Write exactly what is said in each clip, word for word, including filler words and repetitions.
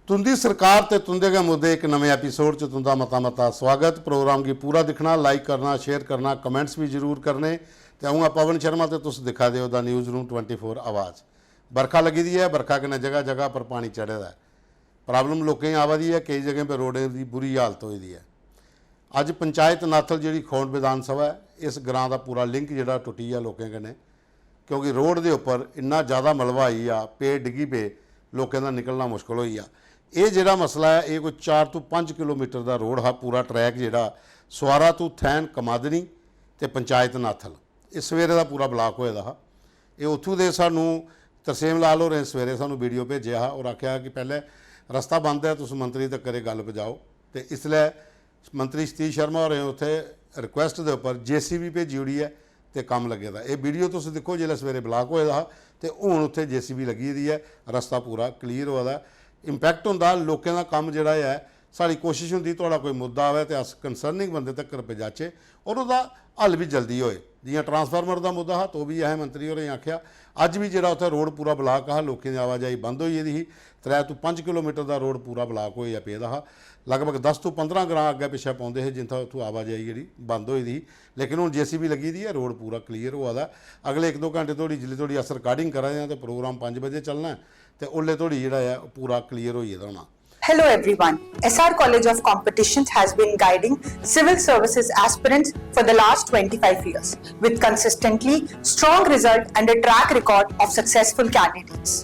तुं'दी सरकार ते तुं'दे गै मुद्दे इक नमें एपिसोड च तुं'दा मता मता स्वागत। प्रोग्राम गी पूरा दिक्खना, लाइक करना, शेयर करना, कमेंट्स बी जरूर करने। ते अ'ऊं आं पवन शर्मा ते तुस दिक्खा दे ओ the news room twenty four Awaaz. बरखा लग्गी दी ऐ, बरखा कन्नै जगह जगह पर पानी चढ़े दा ऐ। प्रॉब्लम लोकें गी आवा दी ऐ, केई जगहें पर रोडें दी बुरी हालत होई दी ऐ। अज्ज पंचायत नाथल जेह्ड़ी खौंड विधान सभा ऐ, इस ग्रां दा पूरा लिंक जेह्ड़ा टुट्टी गेआ लोकें कन्नै, क्योंकि रोड दे उप्पर इन्ना ज़्यादा मलबा आई गेआ, पेड़ डिग्गी पे, लोकें दा निकलना मुश्कल होई गेआ। एह् जेह्ड़ा मसला ऐ, एह् कोई चार तो पंज किलोमीटर दा रोड हा, पूरा ट्रैक जेह्ड़ा सुआरा तो थैन कमादनी ते पंचायत नाथल, एह् सवेरे दा पूरा ब्लॉक होए दा हा। एह् उत्थूं दे सानूं तरसेम लाल होरें सवेरे सानूं वीडियो भेजेआ हा और आखेआ कि पैह्लें रस्ता बंद ऐ, तुस मंत्री तक्कर एह् गल्ल पजाओ। ते इसलै मंत्री सतीश शर्मा होरें उत्थै रिक्वेस्ट दे उप्पर जेसीबी भेजी ओड़ी ऐ ते कम्म लग्गे दा। एह् वीडियो तुस दिक्खो, जिसलै सवेरे ब्लॉक होए दा हा ते हून उत्थै जेसीबी लग्गी दी ऐ, रस्ता पूरा क्लीयर होआ दा ऐ। इम्पैक्ट होंदा, लोकें दा कम्म जेह्ड़ा ऐ, साढ़ी कोशिश होंदी थुआढ़ा कोई मुद्दा आवै ते अस कंसर्निंग बंदे तक्कर पजाचै और ओह्दा हल बी जल्दी होए। जि'यां ट्रांसफार्मर दा मुद्दा हा, तो बी असें मंत्री होरें गी आखेआ। अज्ज बी जेह्ड़ा उत्थै रोड पूरा ब्लॉक हा, लोकें दी आवाजाही बंद होई गेदी ही। त्रै तो पंज किलोमीटर दा रोड पूरा ब्लॉक होइयै पेदा हा। लगभग दस तो पंदरां ग्रां अग्गें पिच्छें पौंदे हे, जित्थै उत्थूं आवाजाही जेह्ड़ी बंद होई दी ही। लेकिन हून जेसीबी लग्गी दी ऐ, रोड पूरा क्लीयर होआ दा ऐ। अगले इक दो घैंटे धोड़ी, जिल्लै धोड़ी अस रिकार्डिंग करा दे आं, ते प्रोग्राम पंज बजे चलना ऐ, ते उसलै धोड़ी जेह्ड़ा ऐ, पूरा क्लीयर होई गेदा होना। Hello everyone. S R College of Competition has been guiding civil services aspirants for the last twenty-five years with consistently strong result and a track record of successful candidates.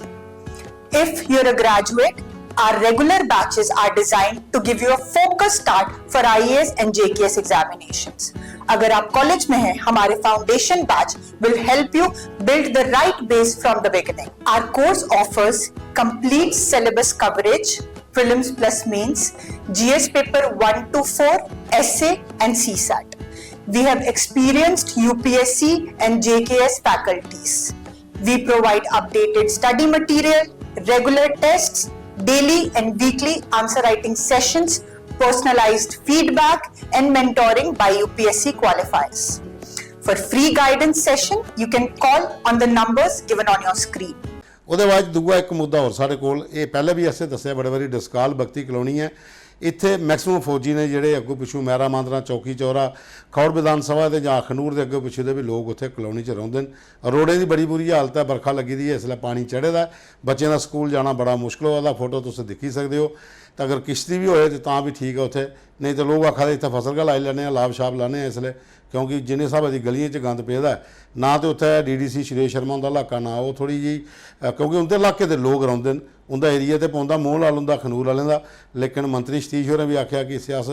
If you're a graduate, our regular batches are designed to give you a focused start for I A S and J K S examinations. अगर आप college में हैं, हमारे foundation batch will help you build the right base from the beginning. Our course offers complete syllabus coverage, prelims plus mains, G S paper one to four, essay and C sat. We have experienced U P S C and J K S faculties. We provide updated study material, regular tests, daily and weekly answer writing sessions, personalized feedback and mentoring by U P S C qualifiers. For free guidance session, you can call on the numbers given on your screen. ओह्दे बाद दूआ इक मुद्दा होर साढ़े कोल, एह् पैह्लें बी असें दस्सेआ बड़े बारी, डसकाल बख्ती कलोनी ऐ। इत्थै मैक्सिमम फौजी ने जेह्ड़े अग्गों पिच्छों मैरा मांदरा, चौकी चौरा, खौड़ विधान सभा दे जां अखनूर दे अग्गों पिच्छों दे बी लोक उत्थै कलोनी च रौंह्दे न। रोडें दी बड़ी बुरी हालत ऐ, बरखा लग्गी दी ऐ, इसलै पानी चढ़े दा ऐ, बच्चें दा स्कूल जाना बड़ा मुश्कल होआ दा। फोटो तुस दिक्खी सकदे ओ। ते अगर किश्ती बी होए ते तां बी ठीक ऐ उत्थै, नेईं ते लोक आखा दे इत्थै फसल गै लाई लैन्ने आं, लाब शाब लान्ने आं इसलै, क्योंकि जिन्ने स्हाबै दी गलियें च गंद पेदा ऐ, ना ते उत्थै डीडीसी सुरेश शर्मा हुंदा इलाका, ना ओह् थोह्ड़ी जेही, क्योंकि उं'दे इलाके दे लोक रौंह्दे न, उं'दा एरिया ते पौंदा, मोहन लाल हुंदा अखनूर आह्लें दा। लेकिन मंत्री सतीश होरें बी आखेआ कि इसी अस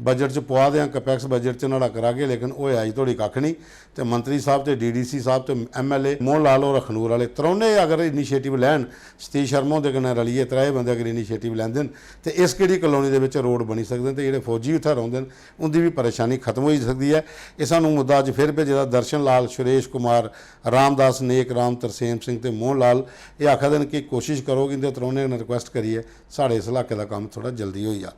बजट च पुआ दे आं, कैपेक्स बजट च न्हाड़ा करागे, लेकिन होएआ अजें धोड़ी कक्ख निं। ते मंत्री साह्ब ते डीडीसी साह्ब ते एमएलए मोहन लाल होर अखनूर आह्ले, त्रौनें अगर इनिशिएटिव लैन, सतीश शर्मा हुंदे कन्नै रलियै त्रैहे बंदे अगर इनिशिएटिव लैंदे न, ते इस केह्ड़ी कलोनी दे बिच रोड बनी सकदे न, ते जेह्ड़े फौजी उत्थै रौंह्दे न, उं'दी बी परेशानी खत्म होई सकदी ऐ। एह् सानूं मुद्दा अज्ज फिर भेजे दा दर्शन लाल, सुरेश कुमार, रामदास, नेक राम, तरसेम सिंह ते मोहन लाल। एह् आखा दे न कि कोशिश करो कि इं'दे त्रौनें कन्नै रिक्वेस्ट करियै साढ़े इस इलाके दा कम्म थोह्ड़ा जल्दी होई जा।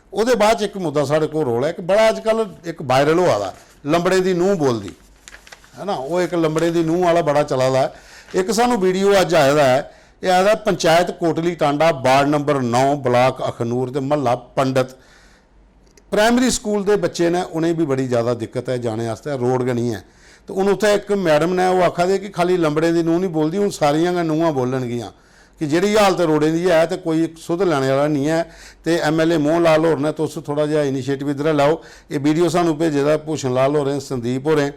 ओह्दे बाद च इक मुद्दा साढ़े कोल रौला ऐ, इक बड़ा अजकल इक वायरल होआ दा, लंबड़ें दी नूंह् बोलदी, है ना, ओह् इक लंबड़ें दी नूंह् आह्ला बड़ा चला दा ऐ। इक सानूं वीडियो अज्ज आए दा ऐ, एह् आए दा पंचायत कोटली टांडा, वार्ड नंबर नौ, ब्लाक अखनूर ते म्हल्ला पंडत। प्राइमरी स्कूल दे बच्चे न, उ'नेंगी बी बड़ी ज़्यादा दिक्कत ऐ जाने आस्तै, रोड गै निं ऐ। ते हून उत्थै इक मैडम ने, ओह् आखा दे कि खाल्ली लंबड़ें दी नूंह् निं बोलदी, हून सारियां गै नूंहां बोलन गियां। कि जेह्ड़ी हालत रोडें दी ऐ ते कोई सुध लैने आह्ला निं ऐ। ते एमएलए मोहन लाल होर ने, तुस थोह्ड़ा जेहा इनिशिएटिव इद्धरा लैओ। एह् वीडियो सानूं भेजे दा भूषण लाल होरें, संदीप होरें,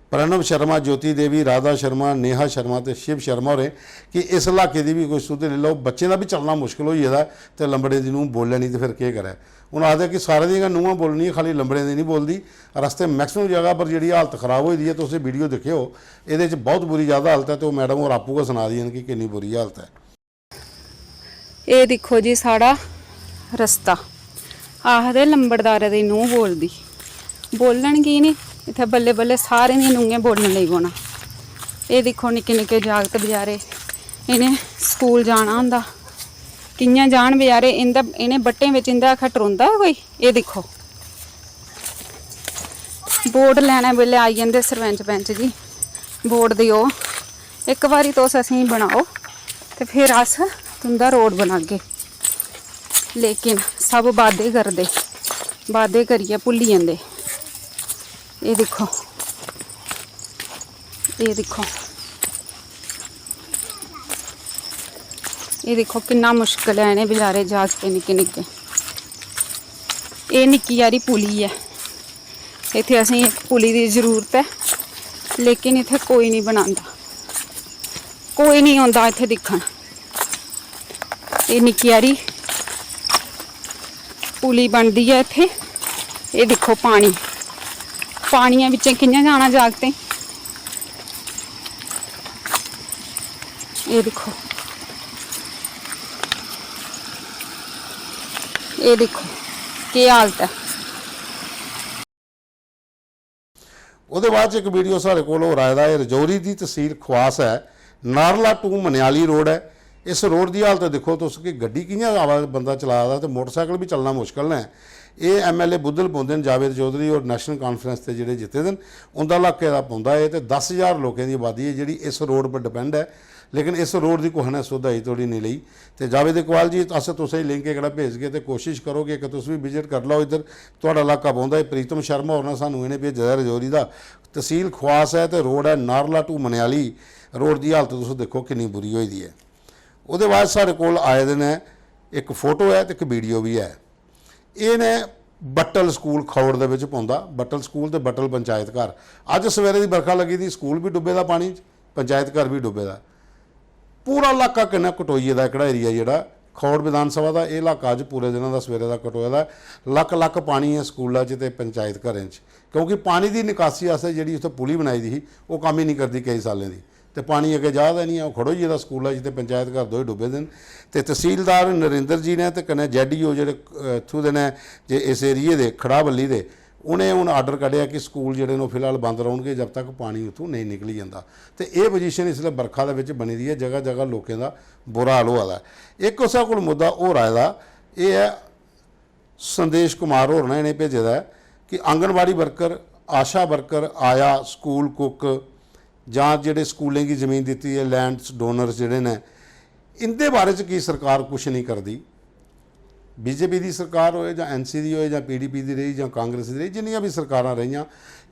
प्रणव शर्मा, ज्योति देवी, राधा शर्मा, नेहा शर्मा ते शिव शर्मा होरें कि इस इलाके दी बी कोई सुध लेई लैओ। बच्चें दा बी चलना मुश्कल होई गेदा ऐ ते लंबड़ें दी नूंह् बोल्लै निं ते फिर केह् करै। हून आखदे कि सारें दियां गै नूंहां बोलनियां, खाल्ली लंबड़ें दी निं बोलदी। रस्ते मैक्सिमम जगह पर जेह्ड़ी हालत खराब होई दी ऐ, तुस एह् वीडियो दिक्खेओ, एह्दे च बहुत बुरी ज़्यादा हालत ऐ ते ओह् मैडम होर आपूं गै सना दियां न कि किन्नी बुरी हालत ऐ। एह् दिक्खो जी साढ़ा रस्ता, आखदे लंबड़दारै दी नूंह् बोलदी, बोलन की निं? इत्थै बल्लें बल्लें सारें दियां नूंहें बोलन लगी पौना। एह् दिक्खो निक्के निक्के जागत बचैरे, इ'नें स्कूल जाना होंदा, कि'यां जान बचैरे? इं'दे, इ'नें बट्टें बिच इं'दे आखै टरोंदा गै कोई? एह् दिक्खो, वोट लैने बेल्लै आई जंदे सरपैंच पैंच जी, वोट देओ, इक बारी तुस असेंगी बनाओ ते फिर अस तुं'दा रोड बनागे। लेकिन सब बादे करदे, बादे करियै भुल्ली जंदे। एह् दिक्खो, एह् दिक्खो, एह् दिक्खो किन्ना मुश्कल ऐ इ'नें बेचारे जागतें निक्के निक्के। एह् निक्की हारी पुली ऐ, इत्थै असेंगी इक पुली दी जरूरत ऐ, लेकिन इत्थै कोई निं बनांदा, कोई निं औंदा इत्थै दिक्खन। एह् निक्की हारी पुली बनदी ऐ इत्थै। एह् दिक्खो पानी, पानियै बिच्चें कि'यां जाना जागतें। एह् दिक्खो, एह् दिक्खो केह् हालत ऐ। ओह्दे बाद च इक वीडियो साढ़े कोल होर आए दा ऐ, रजौरी दी तसील खवास ऐ, नारला टू मनियाली रोड ऐ। इस रोड दी हालत दिक्खो तुस कि गड्डी कि'यां आवा, बंदा चला दा ते मोटरसाइकल बी चलना मुश्कल ऐ। एह् एमएलए बुद्धल पौंदे न, जावेद चौधरी होर नेशनल कॉन्फ्रेंस दे जेह्ड़े जित्ते दे न, उं'दा इलाके दा पौंदा ऐ ते दस ज्हार लोकें दी आबादी ऐ जेह्ड़ी इस रोड पर डिपेंड ऐ। लेकिन इस रोड दी कुसै ने सुध अजें धोड़ी नेईं लेई। ते जावेद इकबाल जी, अस तुसें गी लिंक एह्कड़ा भेजगे ते कोशिश करो कि इक तुस बी विजिट करी लैओ इद्धर। थुआढ़ा इलाका पौंदा ऐ, प्रीतम शर्मा होर ने सानूं इ'नें भेजे दा रजौरी दा। तसील खवास ऐ ते रोड ऐ नारला टू मनियाली। रोड दी हालत तुस दिक्खो किन्नी बुरी होई दी ऐ। ओह्दे बाद साढ़े कोल आए दे न, इक फोटो ऐ ते इक वीडियो बी ऐ। एह् न बट्टल स्कूल खौड़ दे बिच पौंदा, बट्टल स्कूल ते बट्टल पंचायत घर। अज्ज सवेरे दी बरखा लग्गी दी, स्कूल बी डुब्बे दा पानी च, पंचायत घर बी डुब्बे दा। पूरा इलाका कन्नै कटोई गेदा एह्कड़ा एरिया जेह्ड़ा खौड़ विधान सभा दा, एह् इलाका अज्ज पूरे दिनां दा सवेरे दा कटोए दा ऐ। लक्ख लक्ख पानी ऐ स्कूला च ते पंचायत घरें च, क्योंकि पानी दी निकासी आस्तै जेह्ड़ी उत्थै पुली बनाई दी ही, ओह् कम्म ही निं करदी केईं सालें दी। ते पानी अग्गें जा दा निं ऐ, ओह् खड़ोई गेदा स्कूला च ते पंचायत घर दोए डुब्बे दे न। ते तसीलदार नरेंद्र जी ने ते कन्नै जेडीओ जेह्ड़े, अ, इत्थूं दे न, जे इस एरिये दे, खड़ाबल्ली दे, उ'नें हून आर्डर कड्ढेआ कि स्कूल जेह्ड़े न, ओह् फिलहाल बंद रौह्नगे जब तक पानी उत्थूं नेईं निकली जंदा। ते एह् पोजीशन इसलै बरखा दे बिच बनी दी ऐ, जगह जगह लोकें दा बुरा हाल होआ दा ऐ। इक उस्सै कोल मुद्दा होर आए दा, एह् ऐ संदेश कुमार होर ने इ'नें भेजे दा ऐ कि आंगनबाड़ी वर्कर, आशा वर्कर, आया, स्कूल कुक जां जेह्ड़े स्कूलें गी जमीन दित्ती ऐ, लैंड डोनर्स जेह्ड़े न, इं'दे बारे च की सरकार कुछ नेईं करदी? बीजेपी दी सरकार होए जां एनसी दी होए जां पीडीपी दी रेही जां कांग्रेस दी रेही, जिन्नियां बी सरकारां रेहियां,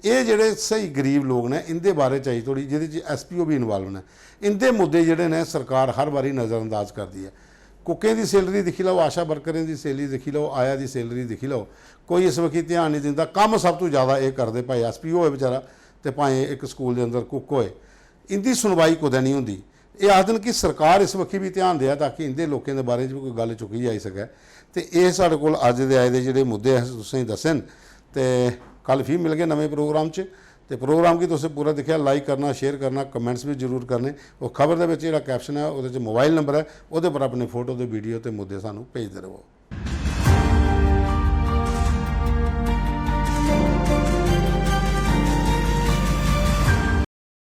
एह् जेह्ड़े स्हेई गरीब लोक न, इं'दे बारे च अजें धोड़ी, जेह्दे च एसपीओ बी इन्वाल्व न, इं'दे मुद्दे जेह्ड़े न, सरकार हर बारी नज़रअंदाज करदी ऐ। कुकें दी सैलरी दिक्खी लैओ, आशा वर्करें दी सैलरी दिक्खी लैओ, आया दी सैलरी दिक्खी लैओ, कोई इस बक्खी ध्यान निं दिंदा। कम्म सब तों ज़्यादा एह् करदे, भाई एसपीओ होए बेचारा ते भाएं इक स्कूल दे अंदर कुक होए, इं'दी सुनवाई कुतै निं होंदी। एह् आखदे न कि सरकार इस बक्खी बी ध्यान देऐ ताकि इं'दे लोकें दे बारे च बी कोई गल्ल चुक्की जाई सकै। ते एह् साढ़े कोल अज्ज दे आए दे जेह्ड़े मुद्दे असें तुसें गी दस्से न। ते कल फ्ही मिलगे नमें प्रोग्राम च। ते प्रोग्राम गी तुसें पूरा दिक्खेआ, लाइक करना, शेयर करना, कमेंट्स बी जरूर करने। और खबर दे बिच जेह्ड़ा कैप्शन ऐ, ओह्दे च मोबाइल नंबर ऐ, ओह्दे पर अपने फोटो ते वीडियो ते मुद्दे सानूं भेजदे र'वो।